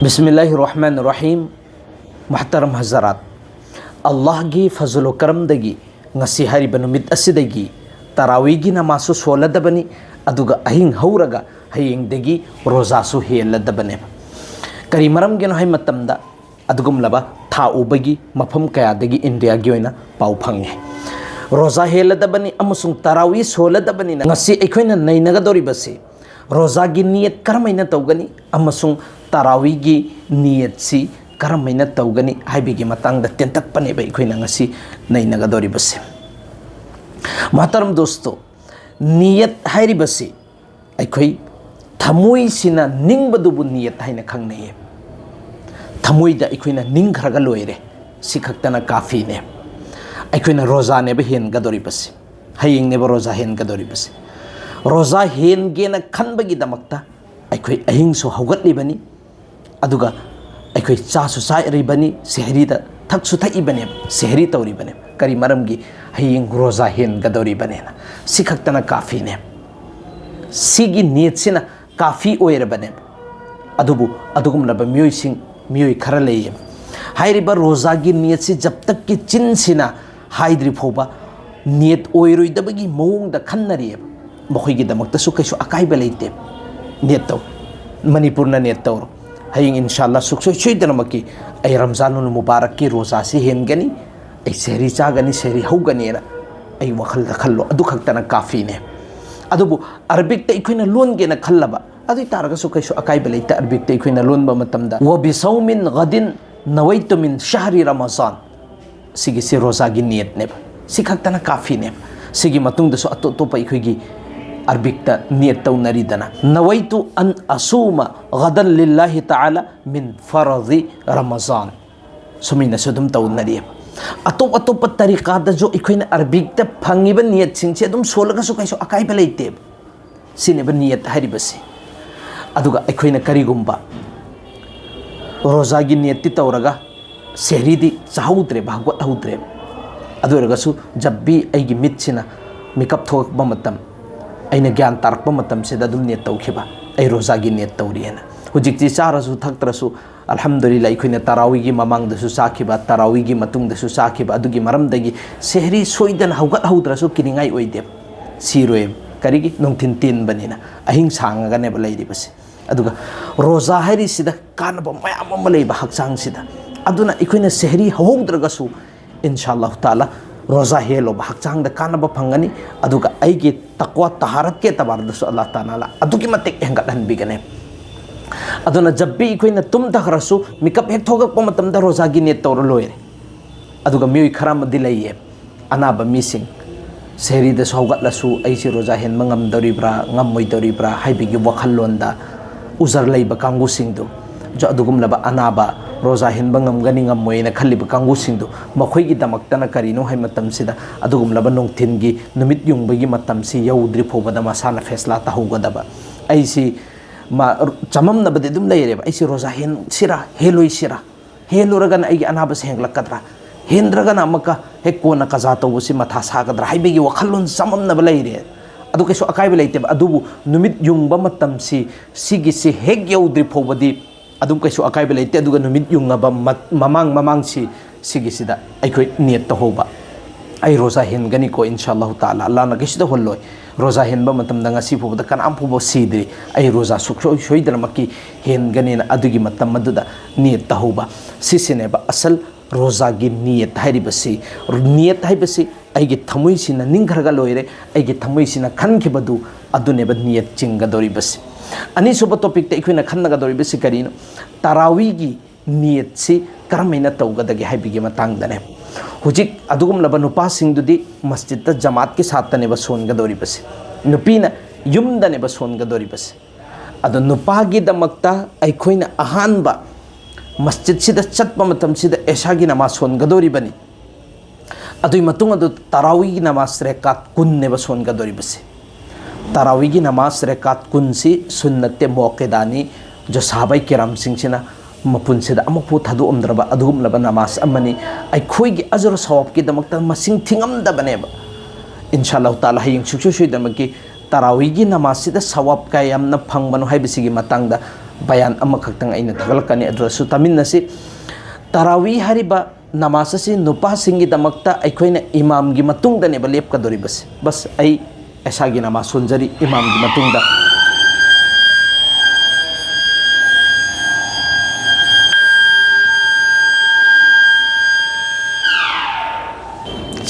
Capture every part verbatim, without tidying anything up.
ꯕꯤꯁꯃꯤꯜꯂꯥꯍꯤꯔ ꯔꯍꯃꯥꯟ ꯔꯍꯤꯝ꯫ ꯃꯍꯇꯔꯝ ꯍꯖꯔꯥꯠ, ꯑꯜꯂꯥꯍꯒꯤ ꯐꯖꯂꯨ ꯀꯔꯝꯗꯒꯤ ꯉꯁꯤ ꯍꯥꯏꯔꯤꯕ ꯅꯨꯃꯤꯠ ꯑꯁꯤꯗꯒꯤ ꯇꯔꯥꯋꯤꯒꯤ ꯅꯃꯥꯖꯁꯨ ꯁꯣꯜꯂꯗꯕꯅꯤ, ꯑꯗꯨꯒ ꯑꯍꯤꯡ ꯍꯧꯔꯒ ꯍꯌꯦꯡꯗꯒꯤ ꯔꯣꯖꯥꯁꯨ ꯍꯦꯜꯂꯗꯕꯅꯦꯕ꯫ ꯀꯔꯤ ꯃꯔꯝꯒꯤꯅꯣ ꯍꯥꯏ ꯃꯇꯝꯗ, ꯑꯗꯨꯒꯨꯝꯂꯕ ꯊꯥ ꯎꯕꯒꯤ ꯃꯐꯝ ꯀꯌꯥꯗꯒꯤ ꯏꯟꯗꯤꯌꯥꯒꯤ ꯑꯣꯏꯅ ꯄꯥꯎ ꯐꯪꯉꯦ꯫ ꯔꯣꯖꯥ ꯍꯦꯜꯂꯗꯕꯅꯤ ꯑꯃꯁꯨꯡ ꯇꯔꯥꯋꯤ ꯁꯣꯜꯂꯗꯕꯅꯤꯅ ꯉꯁꯤ ꯑꯩꯈꯣꯏꯅ ꯅꯩꯅꯒꯗꯧꯔꯤꯕꯁꯤ ꯔꯣꯖꯥꯒꯤ ꯅꯤꯌꯠ ꯀꯔꯝꯍꯥꯏꯅ ꯇꯧꯒꯅꯤ ꯑꯃꯁꯨꯡ ꯇꯔꯥꯋꯤꯒꯤ ꯅꯤꯌꯠꯁꯤ ꯀꯔꯝꯍꯥꯏꯅ ꯇꯧꯒꯅꯤ ꯍꯥꯏꯕꯒꯤ ꯃꯇꯥꯡꯗ ꯇꯦꯟꯇꯛꯄꯅꯦꯕ ꯑꯩꯈꯣꯏꯅ ꯉꯁꯤ ꯅꯩꯅꯒꯗꯧꯔꯤꯕꯁꯦ꯫ ꯃꯍꯇꯔꯝ ꯗꯣꯁꯇꯣ, ꯅꯤꯌꯠ ꯍꯥꯏꯔꯤꯕꯁꯤ ꯑꯩꯈꯣꯏ ꯊꯃꯣꯏꯁꯤꯅ ꯅꯤꯡꯕꯗꯨꯕꯨ ꯅꯤꯌꯠ ꯍꯥꯏꯅ ꯈꯪꯅꯩꯌꯦ꯫ ꯊꯃꯣꯏꯗ ꯑꯩꯈꯣꯏꯅ ꯅꯤꯡꯈ꯭ꯔꯒ ꯂꯣꯏꯔꯦ, ꯁꯤ ꯈꯛꯇꯅ ꯀꯥꯐꯤꯅꯦ꯫ ꯑꯩꯈꯣꯏꯅ ꯔꯣꯖꯥꯅꯦꯕ ꯍꯦꯟꯒꯗꯧꯔꯤꯕꯁꯦ, ꯍꯌꯦꯡꯅꯦꯕ ꯔꯣꯖꯥ ꯍꯦꯟꯒꯗꯧꯔꯤꯕꯁꯦ꯫ ꯔꯣꯖꯥ ꯍꯦꯟꯒꯦꯅ ꯈꯟꯕꯒꯤꯗꯃꯛꯇ ꯑꯩꯈꯣꯏ ꯑꯍꯤꯡꯁꯨ ꯍꯧꯒꯠꯂꯤꯕꯅꯤ, ꯑꯗꯨꯒ ꯑꯩꯈꯣꯏ ꯆꯥꯁꯨ ꯆꯥꯔꯤꯕꯅꯤ, ꯁꯦꯍꯔꯤꯗ ꯊꯛꯁꯨ ꯊꯛꯏꯕꯅꯦꯕ, ꯁꯦꯍꯔꯤ ꯇꯧꯔꯤꯕꯅꯦꯕ꯫ ꯀꯔꯤ ꯃꯔꯝꯒꯤ? ꯍꯌꯦꯡ ꯔꯣꯖꯥ ꯍꯦꯟꯒꯗꯧꯔꯤꯕꯅꯦꯅ꯫ ꯁꯤ ꯈꯛꯇꯅ ꯀꯥꯐꯤꯅꯦ, ꯁꯤꯒꯤ ꯅꯤꯌꯠꯁꯤꯅ ꯀꯥꯐꯤ ꯑꯣꯏꯔꯕꯅꯦꯕ꯫ ꯑꯗꯨꯕꯨ ꯑꯗꯨꯒꯨꯝꯂꯕ ꯃꯤꯑꯣꯏꯁꯤꯡ, ꯃꯤꯑꯣꯏ ꯈꯔ ꯂꯩꯌꯦꯕ꯫ ꯍꯥꯏꯔꯤꯕ ꯔꯣꯖꯥꯒꯤ ꯅꯤꯌꯠꯁꯤ ꯖꯕ ꯇꯛꯀꯤ ꯆꯤꯟꯁꯤꯅ ꯍꯥꯏꯗ꯭ꯔꯤ ꯐꯥꯎꯕ ꯅꯤꯌꯠ ꯑꯣꯏꯔꯣꯏꯗꯕꯒꯤ ꯃꯑꯣꯡꯗ ꯈꯟꯅꯔꯤꯑꯕ꯫ ꯃꯈꯣꯏꯒꯤꯗꯃꯛꯇꯁꯨ ꯀꯩꯁꯨ ꯑꯀꯥꯏꯕ ꯂꯩꯇꯦ꯫ ꯅꯤꯌꯠ ꯇꯧ, ꯃꯅꯤꯄꯨꯔꯅ ꯅꯤꯌꯠ ꯇꯧꯔꯣ, ꯍꯌꯦꯡ ꯏꯟꯁꯥꯜꯂꯥ ꯁꯨꯛꯁꯣꯏ ꯁꯣꯏꯗꯅꯃꯛꯀꯤ ꯑꯩ ꯔꯝꯖꯥꯅꯨꯜ ꯃꯨꯕꯥꯔꯛꯀꯤ ꯔꯣꯖꯥꯁꯤ ꯍꯦꯟꯒꯅꯤ, ꯑꯩ ꯁꯦꯍꯔꯤ ꯆꯥꯒꯅꯤ, ꯁꯦꯍꯔꯤ ꯍꯧꯒꯅꯤꯅ ꯑꯩ ꯋꯥꯈꯜꯗ ꯈꯜꯂꯣ, ꯑꯗꯨ ꯈꯛꯇꯅ ꯀꯥꯐꯤꯅꯦ꯫ ꯑꯗꯨꯕꯨ ꯑꯔꯕꯤꯛꯇ ꯑꯩꯈꯣꯏꯅ ꯂꯣꯟꯒꯦꯅ ꯈꯜꯂꯕ, ꯑꯗꯨ ꯑꯣꯏ ꯇꯥꯔꯒꯁꯨ ꯀꯩꯁꯨ ꯑꯀꯥꯏꯕ ꯂꯩꯇꯦ꯫ ꯑꯔꯕꯤꯛꯇ ꯑꯩꯈꯣꯏꯅ ꯂꯣꯟꯕ ꯃꯇꯝꯗ "ꯋꯕꯤꯁꯧꯃꯤꯟ ꯒꯗꯤꯟ ꯅꯋꯩꯇꯨ ꯃꯤꯟ ꯁꯍꯔꯤ ꯔꯃꯖꯥꯟ", ꯁꯤꯒꯤꯁꯤ ꯔꯣꯖꯥꯒꯤ ꯅꯤꯌꯠꯅꯦꯕ꯫ ꯁꯤ ꯈꯛꯇꯅ ꯀꯥꯐꯤꯅꯦꯕ꯫ ꯁꯤꯒꯤ ꯃꯇꯨꯡꯗꯁꯨ ꯑꯇꯣꯞ ꯑꯇꯣꯞꯄ ꯑꯩꯈꯣꯏꯒꯤ ꯑꯔꯕꯤꯛꯇ ꯅꯤꯌꯠ ꯇꯧꯅꯔꯤꯗꯅ, "ꯅꯋꯩꯇꯨ ꯑꯟ ꯑꯁꯨꯃ ꯒꯗꯟ ꯂꯤꯜꯂꯥꯍꯤ ꯇꯥꯂꯥ ꯃꯤꯟ ꯐꯔꯗꯤ ꯔꯃꯖꯥꯟ", ꯁꯨꯃꯥꯏꯅꯁꯨ ꯑꯗꯨꯝ ꯇꯧꯅꯔꯤꯑꯕ꯫ ꯑꯇꯣꯞ ꯑꯇꯣꯞꯄ ꯇꯔꯤꯀꯥꯗꯁꯨ ꯑꯩꯈꯣꯏꯅ ꯑꯔꯕꯤꯛꯇ ꯐꯪꯉꯤꯕ ꯅꯤꯌꯠꯁꯤꯡꯁꯦ ꯑꯗꯨꯝ ꯁꯣꯜꯂꯒꯁꯨ ꯀꯩꯁꯨ ꯑꯀꯥꯏꯕ ꯂꯩꯇꯦꯕ꯫ ꯁꯤꯅꯦꯕ ꯅꯤꯌꯠ ꯍꯥꯏꯔꯤꯕꯁꯤ꯫ ꯑꯗꯨꯒ ꯑꯩꯈꯣꯏꯅ ꯀꯔꯤꯒꯨꯝꯕ ꯔꯣꯖꯥꯒꯤ ꯅꯤꯌꯠꯇꯤ ꯇꯧꯔꯒ ꯁꯦꯍꯔꯤꯗꯤ ꯆꯥꯍꯧꯗ꯭ꯔꯦꯕ, ꯍꯧꯒꯠꯍꯧꯗ꯭ꯔꯦꯕ, ꯑꯗꯨ ꯑꯣꯏꯔꯒꯁꯨ ꯖꯕ ꯚꯤ ꯑꯩꯒꯤ ꯃꯤꯠꯁꯤꯅ ꯃꯤꯀꯞ ꯊꯣꯛꯂꯛꯄ ꯃꯇꯝ, ꯑꯩꯅ ꯒ꯭ꯌꯥꯟ ꯇꯥꯔꯛꯄ ꯃꯇꯝꯁꯤꯗ ꯑꯗꯨꯝ ꯅꯤꯌꯠ ꯇꯧꯈꯤꯕ, "ꯑꯩ ꯔꯣꯖꯥꯒꯤ ꯅꯤꯌꯠ ꯇꯧꯔꯤꯑꯅ", ꯍꯧꯖꯤꯛꯇꯤ ꯆꯥꯔꯁꯨ ꯊꯛꯇ꯭ꯔꯁꯨ, ꯑꯜꯍꯝꯗꯨꯂꯤꯜꯂꯥ, ꯑꯩꯈꯣꯏꯅ ꯇꯔꯥꯋꯤꯒꯤ ꯃꯃꯥꯡꯗꯁꯨ ꯆꯥꯈꯤꯕ, ꯇꯔꯥꯋꯤꯒꯤ ꯃꯇꯨꯡꯗꯁꯨ ꯆꯥꯈꯤꯕ, ꯑꯗꯨꯒꯤ ꯃꯔꯝꯗꯒꯤ ꯁꯦꯍꯔꯤ ꯁꯣꯏꯗꯅ ꯍꯧꯒꯠꯍꯧꯗ꯭ꯔꯁꯨ ꯀꯤꯅꯤꯡꯉꯥꯏ ꯑꯣꯏꯗꯦ꯫ ꯁꯤꯔꯣꯏ꯫ ꯀꯔꯤꯒꯤ? ꯅꯨꯡꯊꯤꯟ ꯇꯦꯟꯕꯅꯤꯅ, ꯑꯍꯤꯡ ꯁꯥꯡꯉꯒꯅꯦꯕ ꯂꯩꯔꯤꯕꯁꯦ꯫ ꯑꯗꯨꯒ ꯔꯣꯖꯥ ꯍꯥꯏꯔꯤꯁꯤꯗ ꯀꯥꯟꯅꯕ ꯃꯌꯥꯝ ꯑꯃ ꯂꯩꯕ ꯍꯛꯆꯥꯡꯁꯤꯗ꯫ ꯑꯗꯨꯅ ꯑꯩꯈꯣꯏꯅ ꯁꯦꯍꯔꯤ ꯍꯧꯍꯧꯗ꯭ꯔꯒꯁꯨ, ꯏꯟꯁꯥ ꯑꯜꯂꯥꯍꯨ ꯇꯥꯂꯥ, ꯔꯣꯖꯥ ꯍꯦꯜꯂꯣꯕ, ꯍꯛꯆꯥꯡꯗ ꯀꯥꯟꯅꯕ ꯐꯪꯒꯅꯤ꯫ ꯑꯗꯨꯒ ꯑꯩꯒꯤ ꯇꯛꯋꯥ, ꯇꯍꯥꯔꯠꯀꯤ ꯑꯦꯇꯕꯥꯔꯗꯁꯨ ꯑꯜꯂꯥꯍ ꯇꯥꯂꯥꯅ ꯑꯗꯨꯛꯀꯤ ꯃꯇꯤꯛ ꯍꯦꯟꯒꯠꯍꯟꯕꯤꯒꯅꯤ꯫ ꯑꯗꯨꯅ ꯖꯕꯤ ꯑꯩꯈꯣꯏꯅ ꯇꯨꯝꯊꯈ꯭ꯔꯁꯨ, ꯃꯤꯀꯞ ꯍꯦꯛ ꯊꯣꯛꯂꯛꯄ ꯃꯇꯝꯗ ꯔꯣꯖꯥꯒꯤ ꯅꯤꯌꯠ ꯇꯧꯔ ꯂꯣꯏꯔꯦ꯫ ꯑꯗꯨꯒ ꯃꯤꯑꯣꯏ ꯈꯔ ꯑꯃꯗꯤ ꯂꯩꯌꯦ, ꯑꯅꯥꯕ ꯃꯤꯁꯤꯡ, ꯁꯦꯍꯔꯤꯗꯁꯨ ꯍꯧꯒꯠꯂꯁꯨ ꯑꯩꯁꯤ ꯔꯣꯖꯥ ꯍꯦꯟꯕ ꯉꯝꯗꯧꯔꯤꯕ꯭ꯔꯥ, ꯉꯝꯃꯣꯏꯗꯧꯔꯤꯕ꯭ꯔꯥ ꯍꯥꯏꯕꯒꯤ ꯋꯥꯈꯜꯂꯣꯟꯗ ꯎꯖꯔ ꯂꯩꯕ ꯀꯥꯡꯕꯨꯁꯤꯡꯗꯨ, ꯖ-, ꯑꯗꯨꯒꯨꯝꯂꯕ ꯑꯅꯥꯕ, ꯔꯣꯖꯥ ꯍꯦꯟꯕ ꯉꯝꯒꯅꯤ ꯉꯝꯃꯣꯏꯅ ꯈꯜꯂꯤꯕ ꯀꯥꯡꯕꯨꯁꯤꯡꯗꯨ, ꯃꯈꯣꯏꯒꯤꯗꯃꯛꯇꯅ ꯀꯔꯤꯅꯣ ꯍꯥꯏꯕ ꯃꯇꯝꯁꯤꯗ, ꯑꯗꯨꯒꯨꯝꯂꯕ ꯅꯨꯡꯊꯤꯟꯒꯤ ꯅꯨꯃꯤꯠ ꯌꯨꯡꯕꯒꯤ ꯃꯇꯝꯁꯤ ꯌꯧꯗ꯭ꯔꯤ ꯐꯥꯎꯕꯗ ꯃꯁꯥꯅ ꯐꯦꯁꯂꯥ ꯇꯧꯍꯧꯒꯗꯕ꯫ ꯑꯩꯁꯤ ꯃꯥ-, ꯆꯃꯝꯅꯕꯗꯤ ꯑꯗꯨꯝ ꯂꯩꯔꯦꯕ, ꯑꯩꯁꯤ ꯔꯣꯖꯥ ꯍꯦꯟꯁꯤꯔꯥ, ꯍꯦꯜꯂꯣꯏꯁꯤꯔꯥ? ꯍꯦꯜꯂꯨꯔꯒꯅ ꯑꯩꯒꯤ ꯑꯅꯥꯕꯁꯤ ꯍꯦꯟꯒꯠꯂꯛꯀꯗ꯭ꯔꯥ? ꯍꯦꯟꯗ꯭ꯔꯒꯅ ꯑꯃꯨꯛꯀ ꯍꯦꯛ ꯀꯣꯟꯅ ꯀꯖꯥ ꯇꯧꯕꯁꯤ ꯃꯊꯥ ꯁꯥꯒꯗ꯭ꯔꯥ ꯍꯥꯏꯕꯒꯤ ꯋꯥꯈꯜꯂꯣꯟ ꯆꯃꯝꯅꯕ ꯂꯩꯔꯦ꯫ ꯑꯗꯨ ꯀꯩꯁꯨ ꯑꯀꯥꯏꯕ ꯂꯩꯇꯦꯕ꯫ ꯑꯗꯨꯕꯨ ꯅꯨꯃꯤꯠ ꯌꯨꯡꯕ ꯃꯇꯝꯁꯤ, ꯁꯤꯒꯤꯁꯤ ꯍꯦꯛ ꯌꯧꯗ꯭ꯔꯤ ꯐꯥꯎꯕꯗꯤ ꯑꯗꯨꯝ ꯀꯩꯁꯨ ꯑꯀꯥꯏꯕ ꯂꯩꯇꯦ꯫ ꯑꯗꯨꯒ ꯅꯨꯃꯤꯠ ꯌꯨꯡꯉꯕ ꯃꯠ-, ꯃꯃꯥꯡ ꯃꯃꯥꯡꯁꯤ, ꯁꯤꯒꯤꯁꯤꯗ ꯑꯩꯈꯣꯏ ꯅꯤꯌꯠ ꯇꯧꯍꯧꯕ꯫ ꯑꯩ ꯔꯣꯖꯥ ꯍꯦꯟꯒꯅꯤꯀꯣ, ꯏꯟꯁꯥ ꯑꯜꯂꯥꯍꯨ ꯇꯥꯂꯥ, ꯑꯜꯂꯥꯍꯅ ꯀꯩꯁꯨ ꯇꯧꯍꯜꯂꯣꯏ꯫ ꯔꯣꯖꯥ ꯍꯦꯟꯕ ꯃꯇꯝꯗ ꯉꯁꯤ ꯐꯥꯎꯕꯗ ꯀꯅꯥꯝ ꯐꯥꯎꯕ ꯁꯤꯗ꯭ꯔꯤ꯫ ꯑꯩ ꯔꯣꯖꯥ ꯁꯨꯡꯁꯣꯏ ꯁꯣꯏꯗꯅꯃꯛꯀꯤ ꯍꯦꯟꯒꯅꯤꯅ ꯑꯗꯨꯒꯤ ꯃꯇꯝ ꯑꯗꯨꯗ ꯅꯤꯌꯠ ꯇꯧꯍꯧꯕ꯫ ꯁꯤꯁꯤꯅꯦꯕ ꯑꯁꯜ ꯔꯣꯖꯥꯒꯤ ꯅꯤꯌꯠ ꯍꯥꯏꯔꯤꯕꯁꯤ꯫ ꯅꯤꯌꯠ ꯍꯥꯏꯕꯁꯤ ꯑꯩꯒꯤ ꯊꯃꯣꯏꯁꯤꯅ ꯅꯤꯡꯈ꯭ꯔꯒ ꯂꯣꯏꯔꯦ, ꯑꯩꯒꯤ ꯊꯃꯣꯏꯁꯤꯅ ꯈꯟꯈꯤꯕꯗꯨ, ꯑꯗꯨꯅꯦꯕ ꯅꯤꯌꯠ ꯆꯤꯡꯒꯗꯧꯔꯤꯕꯁꯤ꯫ ꯑꯅꯤꯁꯨꯕ ꯇꯣꯄꯤꯛꯇ ꯑꯩꯈꯣꯏꯅ ꯈꯟꯅꯒꯗꯧꯔꯤꯕꯁꯤ ꯀꯔꯤꯅꯣ? ꯇꯔꯥꯋꯤꯒꯤ ꯅꯤꯌꯠꯁꯤ ꯀꯔꯝꯍꯥꯏꯅ ꯇꯧꯒꯗꯒꯦ ꯍꯥꯏꯕꯒꯤ ꯃꯇꯥꯡꯗꯅꯦ꯫ ꯍꯧꯖꯤꯛ ꯑꯗꯨꯒꯨꯝꯂꯕ ꯅꯨꯄꯥꯁꯤꯡꯗꯨꯗꯤ ꯃꯁꯖꯤꯠꯇ ꯖꯃꯥꯠꯀꯤ ꯁꯥꯠꯇꯅꯦꯕ ꯁꯣꯟꯒꯗꯧꯔꯤꯕꯁꯦ, ꯅꯨꯄꯤꯅ ꯌꯨꯝꯗꯅꯦꯕ ꯁꯣꯟꯒꯗꯧꯔꯤꯕꯁꯦ꯫ ꯑꯗꯣ ꯅꯨꯄꯥꯒꯤꯗꯃꯛꯇ ꯑꯩꯈꯣꯏꯅ ꯑꯍꯥꯟꯕ ꯃꯁꯖꯤꯠꯁꯤꯗ ꯆꯠꯄ ꯃꯇꯝꯁꯤꯗ ꯑꯦꯁꯥꯒꯤ ꯅꯃꯥꯖ ꯁꯣꯟꯒꯗꯧꯔꯤꯕꯅꯤ꯫ ꯑꯗꯨꯒꯤ ꯃꯇꯨꯡ ꯑꯗꯨ ꯇꯔꯥꯋꯤꯒꯤ ꯅꯃꯥꯖ ꯔꯦꯀꯥꯠ ꯀꯨꯟꯅꯦꯕ ꯁꯣꯟꯒꯗꯧꯔꯤꯕꯁꯦ꯫ ꯇꯔꯥꯋꯤꯒꯤ ꯅꯃꯥꯖ ꯔꯦꯀꯥꯠ ꯀꯨꯟꯁꯤ ꯁꯨꯟꯅꯠꯇꯦ ꯃꯣꯀꯦꯗꯥꯅꯤ, ꯖꯣ ꯁꯥꯍꯥꯕꯥꯏ ꯀꯤꯔꯥꯝꯁꯤꯡꯁꯤꯅ ꯃꯄꯨꯟꯁꯤꯗ ꯑꯃꯨꯛꯐꯥꯎ ꯊꯥꯗꯣꯛꯑꯝꯗ꯭ꯔꯕ ꯑꯗꯨꯒꯨꯝꯂꯕ ꯅꯃꯥꯖ ꯑꯃꯅꯤ꯫ ꯑꯩꯈꯣꯏꯒꯤ ꯑꯖꯔ ꯁꯋꯥꯕꯀꯤꯗꯃꯛꯇ ꯃꯁꯤꯡ ꯊꯤꯉꯝꯗꯕꯅꯦꯕ꯫ ꯏꯟꯁꯥ ꯑꯜꯂꯥꯍꯨ ꯇꯥꯂꯥ, ꯍꯌꯦꯡ ꯁꯨꯡꯁꯣꯏ ꯁꯣꯏꯗꯅꯃꯛꯀꯤ ꯇꯔꯥꯋꯤꯒꯤ ꯅꯃꯥꯖꯁꯤꯗ ꯁꯋꯥꯕ ꯀꯌꯥ ꯌꯥꯝꯅ ꯐꯪꯕꯅꯣ ꯍꯥꯏꯕꯁꯤꯒꯤ ꯃꯇꯥꯡꯗ ꯕꯌꯥꯟ ꯑꯃꯈꯛꯇꯪ ꯑꯩꯅ ꯊꯥꯒꯠꯂꯛꯀꯅꯤ, ꯑꯗꯨꯗꯁꯨ ꯇꯥꯃꯤꯟꯅꯁꯤ꯫ ꯇꯔꯥꯋꯤ ꯍꯥꯏꯔꯤꯕ ꯅꯃꯥꯖ ꯑꯁꯤ ꯅꯨꯄꯥꯁꯤꯡꯒꯤꯗꯃꯛꯇ ꯑꯩꯈꯣꯏꯅ ꯏꯃꯥꯝꯒꯤ ꯃꯇꯨꯡꯗꯅꯦꯕ ꯂꯦꯞꯀꯗꯧꯔꯤꯕꯁꯦ꯫ ꯕꯁ, ꯑꯩ ꯑꯦꯁꯥꯒꯤ ꯅꯃꯥꯖ ꯁꯣꯟꯖꯔꯤ ꯏꯃꯥꯝꯒꯤ ꯃꯇꯨꯡꯗ꯫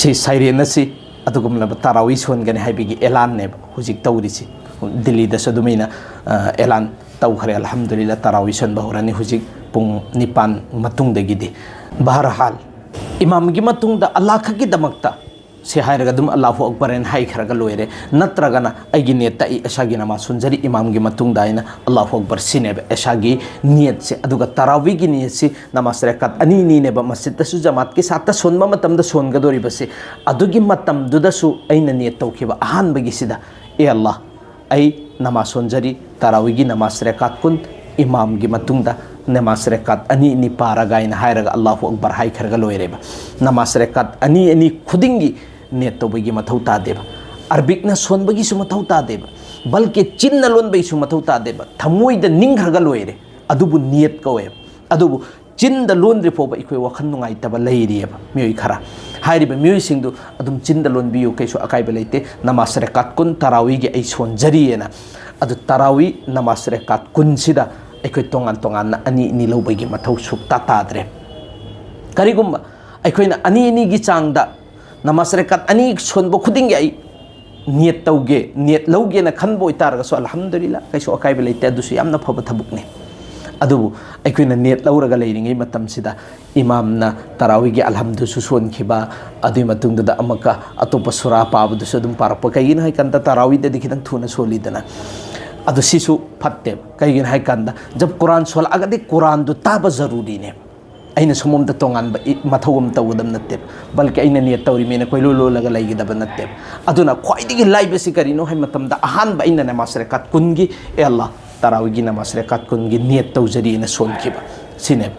ꯁꯤ ꯁꯥꯏꯔꯦꯟ ꯑꯁꯤ ꯑꯗꯨꯒꯨꯝꯂꯕ ꯇꯔꯥꯋꯤ ꯁꯣꯟꯒꯅꯤ ꯍꯥꯏꯕꯒꯤ ꯑꯦꯂꯥꯟꯅꯦꯕ ꯍꯧꯖꯤꯛ ꯇꯧꯔꯤꯁꯤ꯫ ꯗꯤꯜꯂꯤꯗꯁꯨ ꯑꯗꯨꯃꯥꯏꯅ, ꯑ, ꯑꯦꯂꯥꯟ ꯇꯧꯈ꯭ꯔꯦ꯫ ꯑꯜꯍꯝꯗꯨꯂꯤꯜꯂꯥ, ꯇꯔꯥꯋꯤ ꯁꯣꯟꯕ ꯍꯧꯔꯅꯤ ꯍꯧꯖꯤꯛ ꯄꯨꯡ ꯅꯤꯄꯥꯟ ꯃꯇꯨꯡꯗꯒꯤꯗꯤ꯫ ꯕꯍꯔꯍꯥꯜ, ꯏꯃꯥꯝꯒꯤ ꯃꯇꯨꯡꯗ ꯑꯜꯂꯥꯍ ꯈꯛꯀꯤꯗꯃꯛꯇ ꯁꯤ ꯍꯥꯏꯔꯒ ꯑꯗꯨꯝ "ꯑꯜꯂꯥꯍꯨ ꯑꯛꯕꯔ" ꯍꯥꯏꯅ ꯍꯥꯏꯈ꯭ꯔꯒ ꯂꯣꯏꯔꯦ꯫ ꯅꯠꯇ꯭ꯔꯒꯅ "ꯑꯩꯒꯤ ꯅꯤꯌꯠꯇ ꯑꯩ ꯑꯦꯁꯥꯒꯤ ꯅꯃꯥꯖ ꯁꯣꯟꯖꯔꯤ ꯏꯃꯥꯝꯒꯤ ꯃꯇꯨꯡꯗ" ꯍꯥꯏꯅ "ꯑꯜꯂꯥꯍꯨ ꯑꯛꯕꯔ", ꯁꯤꯅꯦꯕ ꯑꯦꯁꯥꯒꯤ ꯅꯤꯌꯠꯁꯦ꯫ ꯑꯗꯨꯒ ꯇꯔꯥꯋꯤꯒꯤ ꯅꯤꯌꯠꯁꯤ ꯅꯃꯥꯖ ꯔꯦꯀꯥꯠ ꯑꯅꯤ ꯑꯅꯤꯅꯦꯕ ꯃꯁꯖꯤꯠꯇꯁꯨ ꯖꯃꯥꯠꯀꯤ ꯁꯥꯠꯇ ꯁꯣꯟꯕ ꯃꯇꯝꯗ ꯁꯣꯟꯒꯗꯧꯔꯤꯕꯁꯦ꯫ ꯑꯗꯨꯒꯤ ꯃꯇꯝꯗꯨꯗꯁꯨ ꯑꯩꯅ ꯅꯤꯌꯠ ꯇꯧꯈꯤꯕ ꯑꯍꯥꯟꯕꯒꯤꯁꯤꯗ, "ꯑꯦ ꯑꯜꯂꯥꯍ, ꯑꯩ ꯅꯃꯥꯖ ꯁꯣꯟꯖꯔꯤ, ꯇꯔꯥꯋꯤꯒꯤ ꯅꯃꯥꯖ ꯔꯦꯀꯥꯠ ꯀꯨꯟ, ꯏꯃꯥꯝꯒꯤ ꯃꯇꯨꯡꯗ ꯅꯃꯥꯖ ꯔꯦꯀꯥꯠ ꯑꯅꯤ ꯑꯅꯤ ꯄꯥꯔꯒ" ꯍꯥꯏꯅ ꯍꯥꯏꯔꯒ "ꯑꯜꯂꯥꯍꯨ ꯑꯛꯕꯔ" ꯍꯥꯏꯈ꯭ꯔꯒ ꯂꯣꯏꯔꯦꯕ꯫ ꯅꯃꯥꯖ ꯔꯦꯀꯥꯠ ꯑꯅꯤ ꯑꯅꯤ ꯈꯨꯗꯤꯡꯒꯤ ꯅꯤꯌꯠ ꯇꯧꯕꯒꯤ ꯃꯊꯧ ꯇꯥꯗꯦꯕ꯫ ꯑꯔꯕꯤꯛꯅ ꯁꯣꯟꯕꯒꯤꯁꯨ ꯃꯊꯧ ꯇꯥꯗꯦꯕ꯫ ꯕꯜꯀꯤ ꯆꯤꯟꯅ ꯂꯣꯟꯕꯒꯤꯁꯨ ꯃꯊꯧ ꯇꯥꯗꯦꯕ꯫ ꯊꯃꯣꯏꯗ ꯅꯤꯡꯈ꯭ꯔꯒ ꯂꯣꯏꯔꯦ꯫ ꯑꯗꯨꯕꯨ ꯅꯤꯌꯠ ꯀꯧꯋꯦꯕ꯫ ꯑꯗꯨꯕꯨ ꯆꯤꯟꯗ ꯂꯣꯟꯗ꯭ꯔꯤ ꯐꯥꯎꯕ ꯑꯩꯈꯣꯏ ꯋꯥꯈꯜ ꯅꯨꯡꯉꯥꯏꯇꯕ ꯂꯩꯔꯤꯑꯕ ꯃꯤꯑꯣꯏ ꯈꯔ꯫ ꯍꯥꯏꯔꯤꯕ ꯃꯤꯑꯣꯏꯁꯤꯡꯗꯨ ꯑꯗꯨꯝ ꯆꯤꯟꯗ ꯂꯣꯟꯕꯤꯌꯨ, ꯀꯩꯁꯨ ꯑꯀꯥꯏꯕ ꯂꯩꯇꯦ꯫ ꯅꯃꯥꯖ ꯔꯦꯀꯥꯠ ꯀꯨꯟ ꯇꯔꯥꯋꯤꯒꯤ ꯑꯩ ꯁꯣꯟꯖꯔꯤꯑꯅ꯫ ꯑꯗꯨ ꯇꯔꯥꯋꯤ ꯅꯃꯥꯖ ꯔꯦꯀꯥꯠ ꯀꯨꯟꯁꯤꯗ ꯑꯩꯈꯣꯏ ꯇꯣꯉꯥꯟ ꯇꯣꯉꯥꯟꯅ ꯑꯅꯤ ꯑꯅꯤ ꯂꯧꯕꯒꯤ ꯃꯊꯧ ꯁꯨꯛꯇꯥ ꯇꯥꯗ꯭ꯔꯦ꯫ ꯀꯔꯤꯒꯨꯝꯕ ꯑꯩꯈꯣꯏꯅ ꯑꯅꯤ ꯑꯅꯤꯒꯤ ꯆꯥꯡꯗ ꯅꯃꯥꯖ ꯔꯦꯀꯥꯠ ꯑꯅꯤ ꯁꯣꯟꯕ ꯈꯨꯗꯤꯡꯒꯤ ꯑꯩ ꯅꯤꯌꯠ ꯇꯧꯒꯦ, ꯅꯤꯌꯠ ꯂꯧꯒꯦꯅ ꯈꯟꯕ ꯑꯣꯏꯇꯥꯔꯒꯁꯨ, ꯑꯜꯍꯝꯗꯨꯂꯤꯜꯂꯥ, ꯀꯩꯁꯨ ꯑꯀꯥꯏꯕ ꯂꯩꯇꯦ, ꯑꯗꯨꯁꯨ ꯌꯥꯝꯅ ꯐꯕ ꯊꯕꯛꯅꯤ꯫ ꯑꯗꯨꯕꯨ ꯑꯩꯈꯣꯏꯅ ꯅꯤꯌꯠ ꯂꯧꯔꯒ ꯂꯩꯔꯤꯉꯩ ꯃꯇꯝꯁꯤꯗ ꯏꯃꯥꯝꯅ ꯇꯔꯥꯋꯤꯒꯤ ꯑꯜꯍꯝꯗꯨꯁꯨ ꯁꯣꯟꯈꯤꯕ, ꯑꯗꯨꯒꯤ ꯃꯇꯨꯡꯗꯨꯗ ꯑꯃꯨꯛꯀ ꯑꯇꯣꯞꯄ ꯁꯨꯔꯥ ꯄꯥꯕꯗꯨꯁꯨ ꯑꯗꯨꯝ ꯄꯥꯔꯛꯄ꯫ ꯀꯩꯒꯤꯅꯣ ꯍꯥꯏꯀꯥꯟꯗ, ꯇꯔꯥꯋꯤꯗꯗꯤ ꯈꯤꯇꯪ ꯊꯨꯅ ꯁꯣꯜꯂꯤꯗꯅ꯫ ꯑꯗꯨ ꯁꯤꯁꯨ ꯐꯠꯇꯦꯕ꯫ ꯀꯩꯒꯤꯅꯣ ꯍꯥꯏꯀꯥꯟꯗ, ꯖꯕ ꯀꯨꯔꯥꯟ ꯁꯣꯜꯂꯛꯑꯒꯗꯤ ꯀꯨꯔꯥꯟꯗꯨ ꯇꯥꯕ ꯖꯔꯨꯔꯤꯅꯦꯕ꯫ ꯑꯩꯅ ꯁꯣꯝꯂꯣꯝꯗ ꯇꯣꯉꯥꯟꯕ ꯏ-, ꯃꯊꯧ ꯑꯃ ꯇꯧꯒꯗꯕ ꯅꯠꯇꯦꯕ, ꯕꯜꯀꯤ ꯑꯩꯅ ꯅꯤꯌꯠ ꯇꯧꯔꯤꯃꯦꯅ ꯀꯣꯏꯂꯣꯏ ꯂꯣꯜꯂꯒ ꯂꯩꯒꯗꯕ ꯅꯠꯇꯦꯕ꯫ ꯑꯗꯨꯅ ꯈ꯭ꯋꯥꯏꯗꯒꯤ ꯂꯥꯏꯕꯁꯤ ꯀꯔꯤꯅꯣ ꯍꯥꯏꯕ ꯃꯇꯝꯗ, ꯑꯍꯥꯟꯕ ꯑꯩꯅ ꯅꯃꯥꯖ ꯔꯦꯀꯥꯠ ꯀꯨꯟꯒꯤ, "ꯑꯦ ꯑꯜꯂꯥꯍ, ꯇꯔꯥꯋꯤꯒꯤ ꯅꯃꯥꯖ ꯔꯦꯀꯥꯠ ꯀꯨꯟꯒꯤ ꯅꯤꯌꯠ ꯇꯧꯖꯔꯤꯅ" ꯁꯣꯟꯈꯤꯕ ꯁꯤꯅꯦꯕ꯫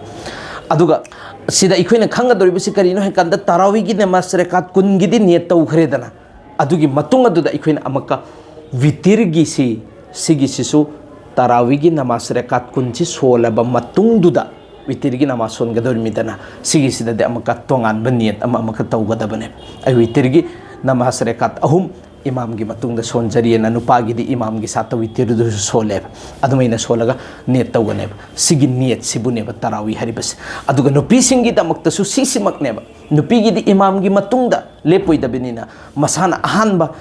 ꯑꯗꯨꯒ ꯁꯤꯗ ꯑꯩꯈꯣꯏꯅ ꯈꯪꯒꯗꯧꯔꯤꯕꯁꯤ ꯀꯔꯤꯅꯣ ꯍꯥꯏꯀꯥꯟꯗ, ꯇꯔꯥꯋꯤꯒꯤ ꯅꯃꯥꯖ ꯔꯦꯀꯥꯠ ꯀꯨꯟꯒꯤꯗꯤ ꯅꯤꯌꯠ ꯇꯧꯈ꯭ꯔꯦꯗꯅ, ꯑꯗꯨꯒꯤ ꯃꯇꯨꯡ ꯑꯗꯨꯗ ꯑꯩꯈꯣꯏꯅ ꯑꯃꯨꯛꯀ ꯋꯤꯇꯤꯔꯒꯤꯁꯤ, ꯁꯤꯒꯤꯁꯤꯁꯨ ꯇꯔꯥꯋꯤꯒꯤ ꯅꯃꯥꯖ ꯔꯦꯀꯥꯠ ꯀꯨꯟꯁꯤ ꯁꯣꯜꯂꯕ ꯃꯇꯨꯡꯗꯨꯗ ꯋꯤꯇꯤꯔꯒꯤ ꯅꯃꯥꯖ ꯁꯣꯟꯒꯗꯧꯔꯤꯃꯤꯗꯅ, ꯁꯤꯒꯤꯁꯤꯗꯗꯤ ꯑꯃꯨꯛꯀ ꯇꯣꯉꯥꯟꯕ ꯅꯤꯌꯠ ꯑꯃ ꯑꯃꯨꯛꯀ ꯇꯧꯒꯗꯕꯅꯦ꯫ ꯑꯩ ꯋꯤꯇꯤꯔꯒꯤ ꯅꯃꯥꯖ ꯔꯦꯀꯥꯠ ꯑꯍꯨꯝ ꯏꯃꯥꯝꯒꯤ ꯃꯇꯨꯡꯗ ꯁꯣꯟꯖꯔꯤꯑꯅ ꯅꯨꯄꯥꯒꯤꯗꯤ ꯏꯃꯥꯝꯒꯤ ꯁꯥꯠꯇ ꯋꯤꯇꯤꯔꯗꯨꯁꯨ ꯁꯣꯜꯂꯦꯕ꯫ ꯑꯗꯨꯃꯥꯏꯅ ꯁꯣꯜꯂꯒ ꯅꯤꯌꯠ ꯇꯧꯒꯅꯦꯕ꯫ ꯁꯤꯒꯤ ꯅꯤꯌꯠꯁꯤꯕꯨꯅꯦꯕ ꯇꯔꯥꯋꯤ ꯍꯥꯏꯔꯤꯕꯁꯦ꯫ ꯑꯗꯨꯒ ꯅꯨꯄꯤꯁꯤꯡꯒꯤꯗꯃꯛꯇꯁꯨ ꯁꯤꯁꯤꯃꯛꯅꯦꯕ꯫ ꯅꯨꯄꯤꯒꯤꯗꯤ ꯏꯃꯥꯝꯒꯤ ꯃꯇꯨꯡꯗ ꯂꯦꯞꯄꯣꯏꯗꯕꯅꯤꯅ ꯃꯁꯥꯅ ꯑꯍꯥꯟꯕ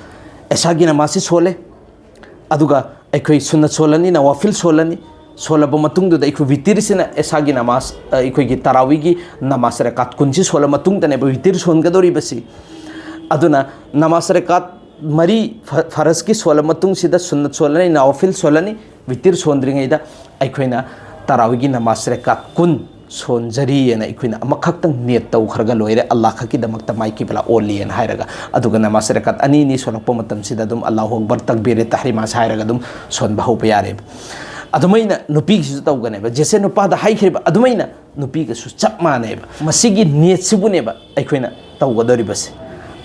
ꯑꯦꯁꯥꯒꯤ ꯅꯃꯥꯖꯁꯤ ꯁꯣꯜꯂꯦ, ꯑꯗꯨꯒ ꯑꯩꯈꯣꯏ ꯁꯨꯟꯅꯠ ꯁꯣꯜꯂꯅꯤ, ꯅꯋꯥꯐꯤꯜ ꯁꯣꯜꯂꯅꯤ꯫ ꯁꯣꯜꯂꯕ ꯃꯇꯨꯡꯗꯨꯗ ꯑꯩꯈꯣꯏ ꯋꯤꯇꯤꯔꯁꯤꯅ ꯑꯦꯁꯥꯒꯤ ꯅꯃꯥꯖ, ꯑ, ꯑꯩꯈꯣꯏꯒꯤ ꯇꯔꯥꯋꯤꯒꯤ ꯅꯃꯥꯖ ꯔꯀꯥꯠ ꯀꯨꯟꯁꯤ ꯁꯣꯜꯂ ꯃꯇꯨꯡꯗꯅꯦꯕ ꯋꯤꯇꯤꯔ ꯁꯣꯟꯒꯗꯧꯔꯤꯕꯁꯤ꯫ ꯑꯗꯨꯅ ꯅꯃꯥꯖ ꯔꯀꯥꯠ ꯃꯔꯤ ꯐ-, ꯐꯔꯖꯀꯤ ꯁꯣꯜꯂ ꯃꯇꯨꯡꯁꯤꯗ ꯁꯨꯟꯅꯠ ꯁꯣꯜꯂꯅꯤ, ꯅꯋꯥꯐꯤꯜ ꯁꯣꯜꯂꯅꯤ꯫ ꯋꯤꯇꯤꯔ ꯁꯣꯟꯗ꯭ꯔꯤꯉꯩꯗ ꯑꯩꯈꯣꯏꯅ ꯇꯔꯥꯋꯤꯒꯤ ꯅꯃꯥꯖ ꯔꯀꯥꯠ ꯀꯨꯟ ꯁꯣꯟꯖꯔꯤꯑꯅ ꯑꯩꯈꯣꯏꯅ ꯑꯃꯈꯛꯇꯪ ꯅꯤꯌꯠ ꯇꯧꯈ꯭ꯔꯒ ꯂꯣꯏꯔꯦ, ꯑꯜꯂꯥꯍ ꯈꯛꯀꯤꯗꯃꯛꯇ ꯃꯥꯏ ꯀꯤꯕꯂꯥ ꯑꯣꯜꯂꯤꯑꯅ ꯍꯥꯏꯔꯒ꯫ ꯑꯗꯨꯒ ꯅꯃꯥꯖ ꯔꯀꯥꯠ ꯑꯅꯤ ꯑꯅꯤ ꯁꯣꯜꯂꯛꯄ ꯃꯇꯝꯁꯤꯗ ꯑꯗꯨꯝ ꯑꯜꯂꯥꯍꯨ ꯑꯛꯕꯔ, ꯇꯛꯕꯤꯔꯦ ꯇꯍꯔꯤꯃꯥꯁ ꯍꯥꯏꯔꯒ ꯑꯗꯨꯝ ꯁꯣꯟꯕ ꯍꯧꯕ ꯌꯥꯔꯦꯕ꯫ ꯑꯗꯨꯃꯥꯏꯅ ꯅꯨꯄꯤꯒꯤꯁꯨ ꯇꯧꯒꯅꯦꯕ꯫ ꯖꯦꯁꯦ ꯅꯨꯄꯥꯗ ꯍꯥꯏꯈ꯭ꯔꯤꯕ ꯑꯗꯨꯃꯥꯏꯅ ꯅꯨꯄꯤꯒꯁꯨ ꯆꯞ ꯃꯥꯟꯅꯩꯕ꯫ ꯃꯁꯤꯒꯤ ꯅꯤꯌꯠꯁꯤꯕꯨꯅꯦꯕ ꯑꯩꯈꯣꯏꯅ ꯇꯧꯒꯗꯧꯔꯤꯕꯁꯦ꯫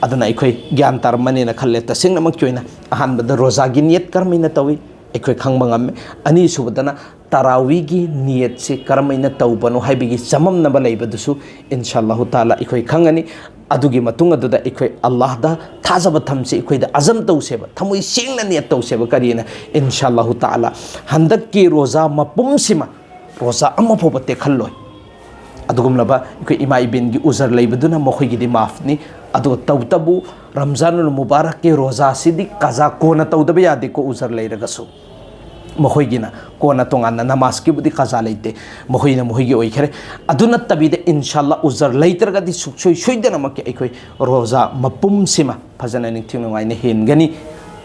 ꯑꯗꯨꯅ ꯑꯩꯈꯣꯏ ꯒ꯭ꯌꯥꯟ ꯇꯥꯔꯝꯃꯅꯤꯅ ꯈꯜꯂꯦ꯫ ꯇꯁꯦꯡꯅꯃꯛꯀꯤ ꯑꯣꯏꯅ ꯑꯍꯥꯟꯕꯗ ꯔꯣꯖꯥꯒꯤ ꯅꯤꯌꯠ ꯀꯔꯝꯍꯥꯏꯅ ꯇꯧꯏ ꯑꯩꯈꯣꯏ ꯈꯪꯕ ꯉꯝꯃꯦ꯫ ꯑꯅꯤꯁꯨꯕꯗꯅ ꯇꯔꯥꯋꯤꯒꯤ ꯅꯤꯌꯠꯁꯤ ꯀꯔꯝꯍꯥꯏꯅ ꯇꯧꯕꯅꯣ ꯍꯥꯏꯕꯒꯤ ꯆꯃꯝꯅꯕ ꯂꯩꯕꯗꯨꯁꯨ ꯏꯟꯁꯥ ꯑꯜꯂꯥꯍꯨ ꯇꯥꯂꯥ ꯑꯩꯈꯣꯏ ꯈꯪꯒꯅꯤ꯫ ꯑꯗꯨꯒꯤ ꯃꯇꯨꯡ ꯑꯗꯨꯗ ꯑꯩꯈꯣꯏ ꯑꯜꯂꯥꯍꯗ ꯊꯥꯖꯕ ꯊꯝꯁꯤ, ꯑꯩꯈꯣꯏꯗ ꯑꯖꯝ ꯇꯧꯁꯦꯕ, ꯊꯃꯣꯏ ꯁꯦꯡꯅ ꯅꯤꯌꯠ ꯇꯧꯁꯦꯕ꯫ ꯀꯔꯤꯅ? ꯏꯟꯁꯥ ꯑꯜꯂꯥꯍꯨ ꯇꯥꯂꯥ ꯍꯟꯗꯛꯀꯤ ꯔꯣꯖꯥ ꯃꯄꯨꯝꯁꯤꯃ ꯔꯣꯖꯥ ꯑꯃꯐꯥꯎꯕ ꯇꯦꯛꯍꯜꯂꯣꯏ꯫ ꯑꯗꯨꯒꯨꯝꯂꯕ ꯑꯩꯈꯣꯏ ꯏꯃꯥ ꯏꯕꯦꯟꯒꯤ ꯎꯖꯔ ꯂꯩꯕꯗꯨꯅ ꯃꯈꯣꯏꯒꯤꯗꯤ ꯃꯥꯐꯅꯤ꯫ ꯑꯗꯨꯒ ꯇꯧꯕꯇꯕꯨ ꯔꯝꯖꯥꯅꯨꯜ ꯃꯨꯕꯥꯔꯛꯀꯤ ꯔꯣꯖꯥꯁꯤꯗꯤ ꯀꯖꯥ ꯀꯣꯟꯅ ꯇꯧꯗꯕ ꯌꯥꯗꯦꯀꯣ, ꯎꯖꯔ ꯂꯩꯔꯒꯁꯨ꯫ ꯃꯈꯣꯏꯒꯤꯅ ꯀꯣꯟꯅ ꯇꯣꯉꯥꯟꯅ ꯅꯃꯥꯖꯀꯤꯕꯨꯗꯤ ꯀꯖꯥ ꯂꯩꯇꯦ, ꯃꯈꯣꯏꯅ ꯃꯈꯣꯏꯒꯤ ꯑꯣꯏꯈꯔꯦ꯫ ꯑꯗꯨ ꯅꯠꯇꯕꯤꯗ ꯏꯟꯁꯥ ꯑꯜꯂꯥ ꯎꯖꯔ ꯂꯩꯇ꯭ꯔꯒꯗꯤ ꯁꯨꯛꯁꯣꯏ ꯁꯣꯏꯗꯅꯃꯛꯀꯤ ꯑꯩꯈꯣꯏ ꯔꯣꯖꯥ ꯃꯄꯨꯝꯁꯤꯃ ꯐꯖꯅ ꯅꯤꯡꯊꯤ ꯅꯨꯡꯉꯥꯏꯅ ꯍꯦꯟꯒꯅꯤ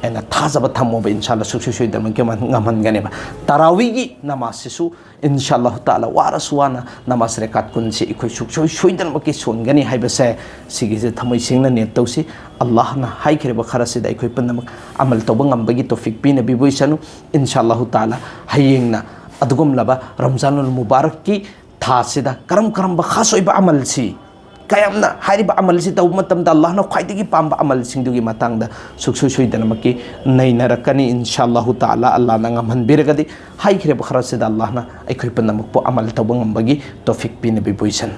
ꯍꯥꯏꯅ ꯊꯥꯖꯕ ꯊꯝꯃꯣꯕ꯫ ꯏꯟꯁꯥ ꯑꯜꯂꯥ ꯁꯨꯛꯁꯣꯏ ꯁꯣꯏꯗꯅꯃꯛꯀꯤ ꯉꯝꯍꯟꯒꯅꯦꯕ꯫ ꯇꯔꯥꯋꯤꯒꯤ ꯅꯃꯥꯖꯁꯤꯁꯨ ꯏꯟꯁꯥ ꯑꯜꯂꯥꯍꯨ ꯇꯥꯂꯥ ꯋꯥꯔꯁꯨ ꯋꯥꯅ ꯅꯃꯥꯖ ꯔꯦꯀꯥꯠ ꯀꯨꯟꯁꯤ ꯑꯩꯈꯣꯏ ꯁꯨꯛꯁꯣꯏ ꯁꯣꯏꯗꯅꯃꯛꯀꯤ ꯁꯣꯟꯒꯅꯤ ꯍꯥꯏꯕꯁꯦ, ꯁꯤꯒꯤꯁꯦ ꯊꯃꯣꯏ ꯁꯦꯡꯅ ꯅꯤꯌꯠ ꯇꯧꯁꯤ꯫ ꯑꯜꯂꯥꯍꯅ ꯍꯥꯏꯈ꯭ꯔꯤꯕ ꯈꯔꯁꯤꯗ ꯑꯩꯈꯣꯏ ꯄꯨꯝꯅꯃꯛ ꯑꯃꯜ ꯇꯧꯕ ꯉꯝꯕꯒꯤ ꯇꯣꯐꯤꯛ ꯄꯤꯅꯕꯤꯕ ꯑꯣꯏꯁꯅꯨ꯫ ꯏꯟꯁꯥ ꯑꯜꯂꯥꯍꯨ ꯇꯥꯂꯥ ꯍꯌꯦꯡꯅ ꯑꯗꯨꯒꯨꯝꯂꯕ ꯔꯝꯖꯥꯅꯨꯜ ꯃꯨꯕꯥꯔꯛꯀꯤ ꯊꯥꯁꯤꯗ ꯀꯔꯝ ꯀꯔꯝꯕ ꯈꯥꯁ ꯑꯣꯏꯕ ꯑꯃꯜꯁꯤ ꯀꯌꯥꯝꯅ ꯍꯥꯏꯔꯤꯕ ꯑꯃꯜꯁꯤ ꯇꯧꯕ ꯃꯇꯝꯗ ꯑꯜꯂꯥꯍꯅ ꯈ꯭ꯋꯥꯏꯗꯒꯤ ꯄꯥꯝꯕ ꯑꯃꯜꯁꯤꯡꯗꯨꯒꯤ ꯃꯇꯥꯡꯗ ꯁꯨꯛꯁꯣꯏ ꯁꯣꯏꯗꯅꯃꯛꯀꯤ ꯅꯩꯅꯔꯛꯀꯅꯤ, ꯏꯟꯁꯥ ꯑꯜꯂꯥꯍꯨ ꯇꯥꯂꯥ꯫ ꯑꯜꯂꯥꯍꯅ ꯉꯝꯍꯟꯕꯤꯔꯒꯗꯤ ꯍꯥꯏꯈ꯭ꯔꯤꯕ ꯈꯔꯁꯤꯗ ꯑꯜꯂꯥꯍꯅ ꯑꯩꯈꯣꯏ ꯄꯨꯝꯅꯃꯛꯄꯨ ꯑꯃꯜ ꯇꯧꯕ ꯉꯝꯕꯒꯤ ꯇꯣꯐꯤꯛ ꯄꯤꯅꯕꯤꯕ ꯑꯣꯏꯁꯅꯨ꯫